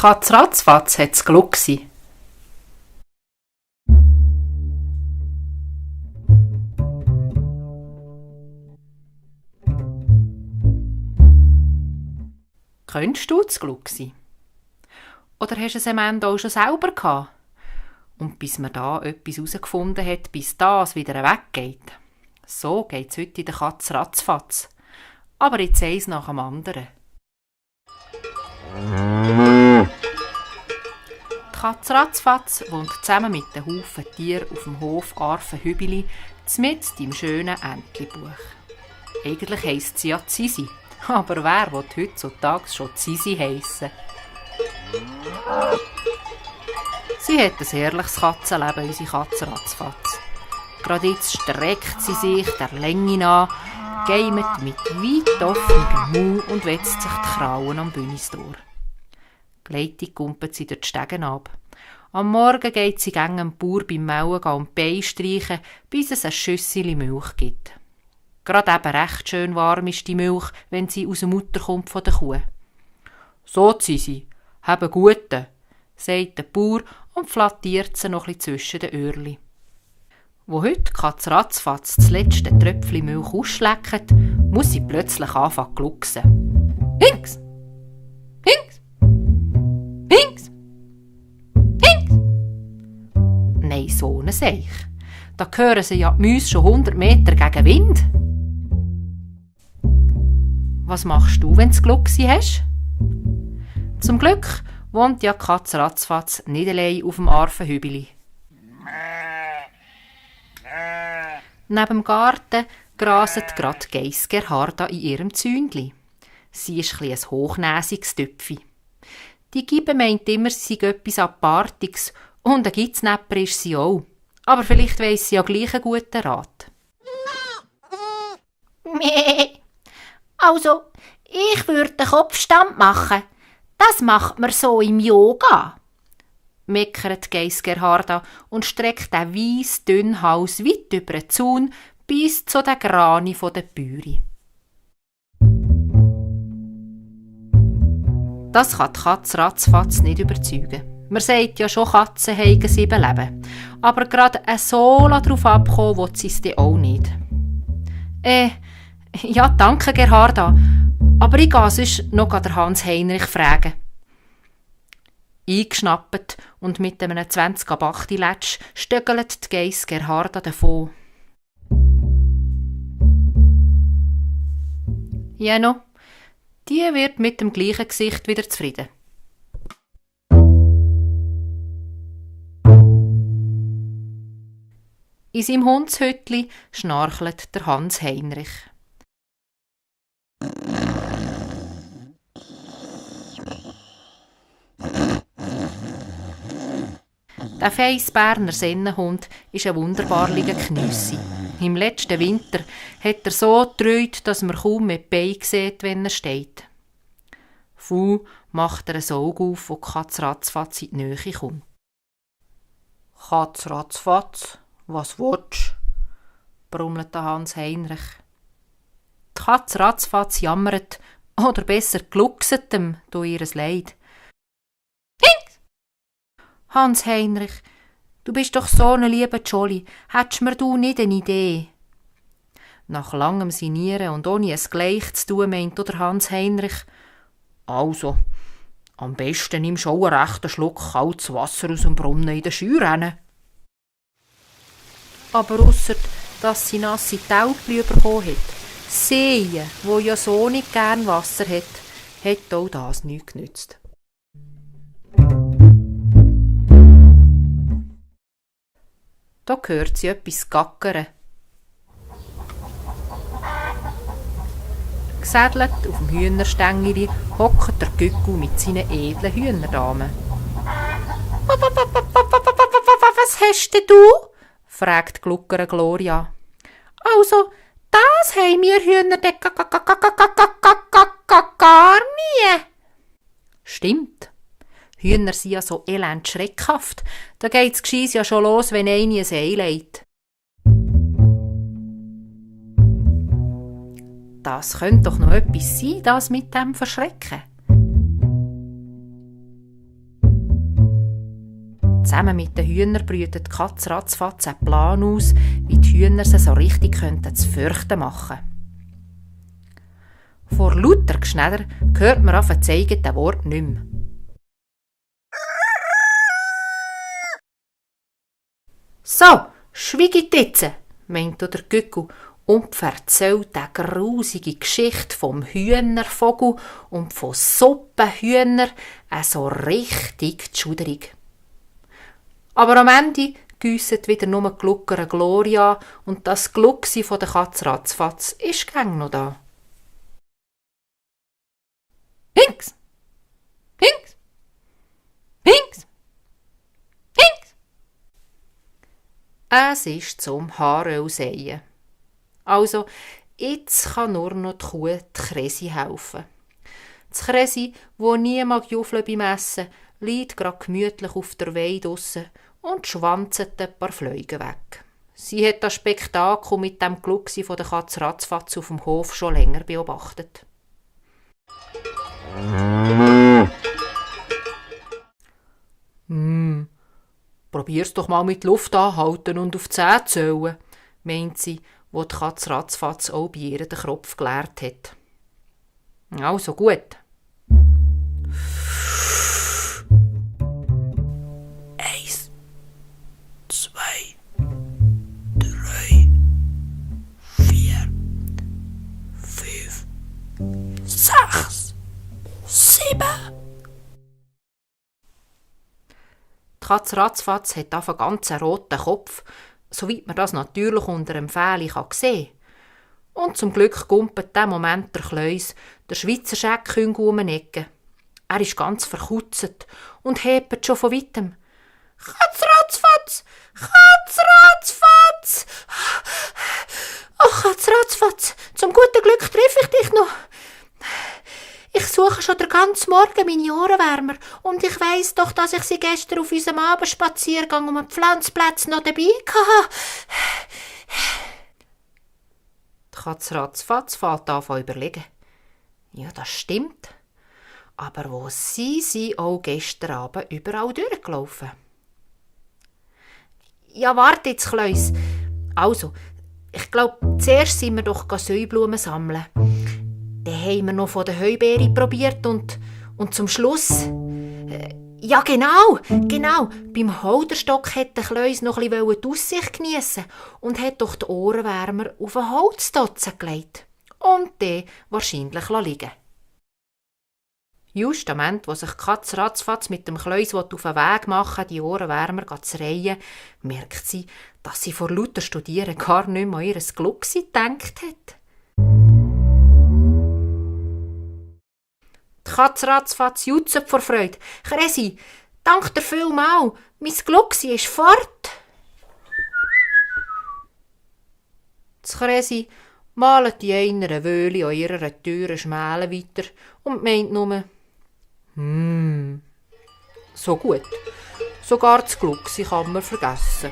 Katz ratzfatz hat's Glucksi. Kennst du das Glucksi? Oder hast du es am Ende auch schon selber gehabt? Und bis man da etwas herausgefunden hat, bis das wieder weggeht. So geht es heute in der Katz ratzfatz. Aber jetzt eins nach dem anderen. Die Katz ratzfatz wohnt zusammen mit den Haufen Tieren auf dem Hof Arfenhübeli, mitten im schönen Entlebuch. Eigentlich heisst sie ja Zisi, aber wer will heutzutage schon Zisi heissen? Sie hat ein herrliches Katzenleben, unsere Katz ratzfatz. Gerade jetzt streckt sie sich der Länge nach, geimet mit weit offenem Mund und wetzt sich die Krauen am Bühnistor. Gleitig kumpelt sie durch die Stegen ab. Am Morgen geht sie gegen den Bauer beim Mauen und die Beine streichen, bis es ein Schüssel Milch gibt. Gerade eben recht schön warm ist die Milch, wenn sie aus der Mutter kommt von der Kuh. «So, Zisi, habe gute», sagt der Bauer und flattiert sie noch ein bisschen zwischen den Öhrchen. Wo heute Katz ratzfatz das letzte Tröpfchen Milch ausschleckt, muss sie plötzlich anfangen zu glucksen. «Hinks! Hinks! Hinks! Hinks!» Nein, so ein Seich. Da hören sie ja die Mäuse schon 100 Meter gegen Wind. Was machst du, wenn du Glucksi hast? Zum Glück wohnt ja Katz ratzfatz nicht allein auf dem Arfenhübeli. Neben dem Garten graset grad Geiss Gerharda in ihrem Zäunli. Sie ist ein hochnäsiges Töpfi. Die Gibe meint immer, sie sei etwas Apartiges und ein Gitznäpper ist sie auch. Aber vielleicht weiss sie ja gleich einen guten Rat. Also, ich würde den Kopfstand machen. Das macht man so im Yoga, meckert Geiss Gerharda und streckt den weiss dünnen Hals weit über den Zaun bis zu den Grani der Bäuerin. Das kann die Katz ratzfatz nicht überzeugen. Man sagt ja schon, Katzen haben 7 Leben. Aber gerade so darauf abkommen will sie es dann auch nicht. Ja, danke Gerharda, aber ich gehe sonst noch den Hans-Heinrich fragen. Eingeschnappt und mit einem 20-8-Letsch stöckelt die Geiss Gerharda davon. Jeno, die wird mit dem gleichen Gesicht wieder zufrieden. In seinem Hundshütli schnarchelt der Hans-Heinrich. Der Feissberner Sennenhund ist ein wunderbarlicher Knüssi. Im letzten Winter hat er so getreut, dass man kaum mit Beinen sieht, wenn er steht. Fu macht er ein Auge auf, wo Katz ratzfatz in die Nähe kommt. «Katz ratzfatz, was willst du?» brummelt der Hans-Heinrich. Die Katz ratzfatz jammert, oder besser gluckset ihm durch ihr Leid. «Hinks! Hans-Heinrich, du bist doch so ein lieber Jolly, hättest mir du nicht eine Idee?» Nach langem Sinieren und ohne es gleich zu tun, meint der Hans-Heinrich: «Also, am besten nimmst du auch einen rechten Schluck kaltes Wasser aus dem Brunnen in den Scheurennen.» Aber ausser, dass sie nasse Taubli bekommen hat, Sehen, wo ja so nicht gern Wasser hat auch das nichts genützt. Da hört sie etwas gackern. Gesädelt auf dem Hühnerstängeli hockt der Gücku mit seinen edlen Hühnerdamen. «Was hast denn du?» fragt Gluckere Gloria. «Also, das haben wir Hühner gar nie.» Stimmt. Hühner sind ja so elend schreckhaft. Da geht's Gscheis ja schon los, wenn eine ein Ei legt. Das könnte doch noch etwas sein, das mit dem Verschrecken. Zusammen mit den Hühnern brütet die Katze ratzfatz einen Plan aus, wie die Hühner sie so richtig zu fürchten machen. Vor lauter Geschnäder hört man auf das eigene Wort nicht mehr. «So, schweigt jetzt», meint der Gückel und erzählt eine grusige Geschichte vom Hühnervogel und von Suppenhühner, so richtig schuderig. Aber am Ende giessen wieder nur die Gluckere Gloria und das Glucksi von der Katze ratzfatz ist gäng noch da. Hinks! Hinks! Hinks! Hinks! Es ist zum Haarölsäen. Also, jetzt kann nur noch die Kuh die Kresi helfen. Das Kresi, wo nie mag juffeln beim Essen, liegt grad gemütlich auf der Weide draussen und schwanzt ein paar Fliegen weg. Sie hat das Spektakel mit dem Glucksi von der Katze ratzfatz auf dem Hof schon länger beobachtet. Probier's doch mal mit Luft anhalten und auf die Zähne zählen, meint sie, wo die Katze ratzfatz auch bei ihr den Kropf geleert hat. Also gut. 1, 2, 3, 4, 5, 6, 7. Die Katze ratzfatz hat auf einen ganz roten Kopf, soweit man das natürlich unter dem Fähli sehen kann. Und zum Glück gumpelt in diesem Moment der Kleus, der Schweizer Scheckhüng, um eine Ecke. Er ist ganz verkutzt und hebt schon von weitem. «Katze ratzfatz! Katze ratzfatz! Ach, Katze ratzfatz, zum guten Glück treffe ich dich noch. Ich suche schon den ganzen Morgen meine Ohrenwärmer und ich weiss doch, dass ich sie gestern auf unserem Abendspaziergang um den Pflanzplatz noch dabei hatte.» Die Katze ratzfatz fällt an zu überlegen. Ja, das stimmt. Aber wo sind sie auch gestern Abend überall durchgelaufen? Ja, warte jetzt, Kleus. Also, ich glaube, zuerst sind wir doch Säublumen sammeln. Dann haben wir noch von der Heubeere probiert und zum Schluss... ja, genau. Beim Holderstock hätte der Kleus noch ein bisschen die Aussicht geniessen und hat doch die Ohrenwärmer auf einen Holzdotzen gelegt. Und den wahrscheinlich liegen. Just am Moment, wo sich die Katze ratzfatz mit dem Kleus auf den Weg machen, die Ohrenwärmer zu reihen, merkt sie, dass sie vor lauter Studieren gar nicht mehr an ihr Glucksi gedacht hat. Die Katze ratzfatz jutzt vor Freude. «Kresi, dank dir vielmal, mein Glucksi ist fort!» Das Kresi malt die einer Wöhle an ihrer Türe Schmälen weiter und meint nur, so gut. Sogar das Glucksi kann man vergessen.